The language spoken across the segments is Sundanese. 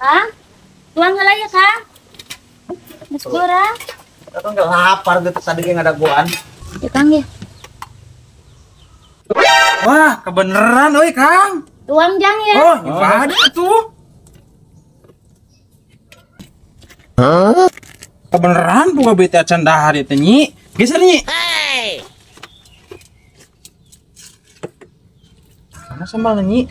Kang, tuang heula ya, Kang. Geus goreng. Kang enggak lapar gitu tadi ge ngadaguan. Ya, Kang ya. Wah, kebeneran euy, Kang. Tuang jang ya. Oh, ibadah tuh. Hah? Kebeneran buka bete acan dahar ieu teh Nyi. Geser Nyi. Hey. Mana sambal Nyi?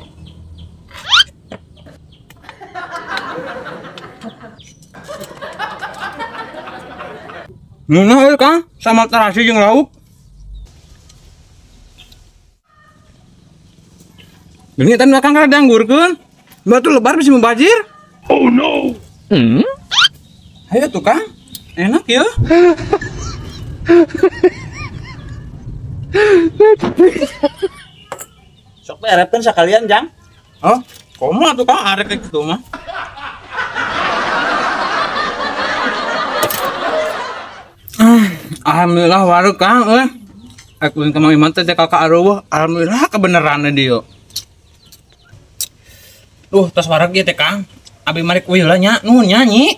Ngeunah euy Kang, sambal terasi jeung lauk. Geuning eta nu Kang kada dianggurkeun. Batu lebar bisa mubazir. Oh no. Hmm? Ayo tuh Kang, enak ya. Sok berepeun sakalian Jang. Oh, komo atuh Kang arek kitu mah. Alhamdulillah wareg Kang euy. Aku ka Mang Iman teh kakak areuweuh. Alhamdulillah kebeneran dia. Duh, tos wareg ieu teh Kang. Abi marek uih lah nya, nuhun nya Nyi.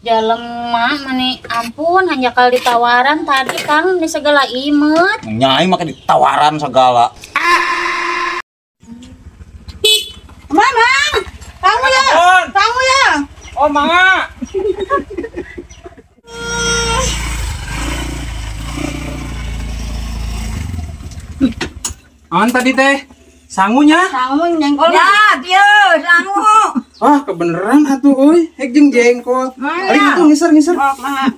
Jalema mani ampun hanjakal ditawaran tadi Kang di segala imet. Nyai make ditawaran segala. Mamang, kamu ya? Kamu ya? Oh, mangga. An tadi teh sangunya? Sangu jengkol. Ya, ieu sangu. Wah, kebeneran atuh euy, hek jeung jengkol. Ari itu ngiser-ngiser. Oh, mangga.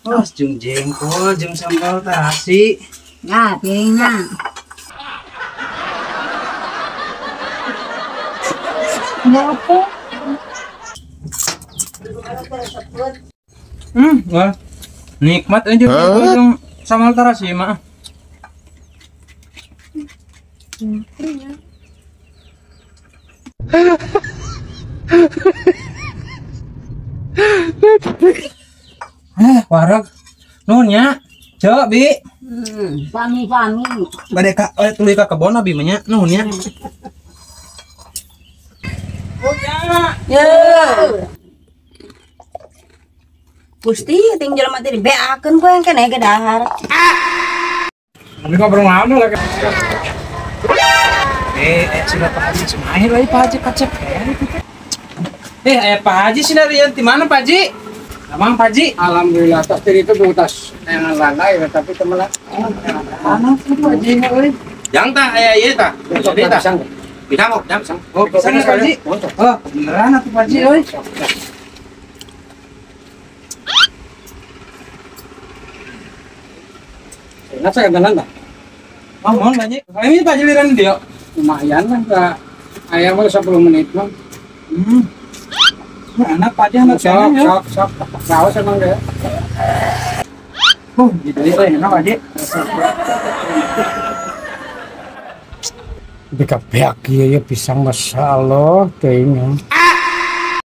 Oh, jeung jengkol jeung sambal terasi. Ya, piringnya. Wah. Nikmat aja jeung sambal terasi mah. Wareg. Nuhun nya. Ceu, Bi. Sami-sami. Bade ka tuluy ka kebon abi mah nya. Nuhun nya. Oh ya. Ye. Gusti ting jelema teh dibeakeun ku yang keneh ge dahar. Abi ngobrol naon lah. Sudah Pak Haji Ismail lagi Pak Haji kacep Pak Haji sinarian di mana Pak Haji? Amang Pak Haji? Alhamdulillah tas diri itu tas yang lanai tapi temelan. Mana sih Pak Haji euy? Yang tah aya ieu tah. Jadi tah. Pisang kok, jam. Oh, pisang Pak Haji. Oh, beneran atuh Pak Haji euy. Enak saya beneran tah. Oh, mohon Pak Haji. Ini Pak Haji liran dia. Lumayan lah, Kak. Ayam mah 10 menit mah. Enak Pak Haji anak sok, sok, sok. Saus emang deh. Gitu ya, enak Pak Haji. Bika beak ieu ya pisang Masya Allah teuing.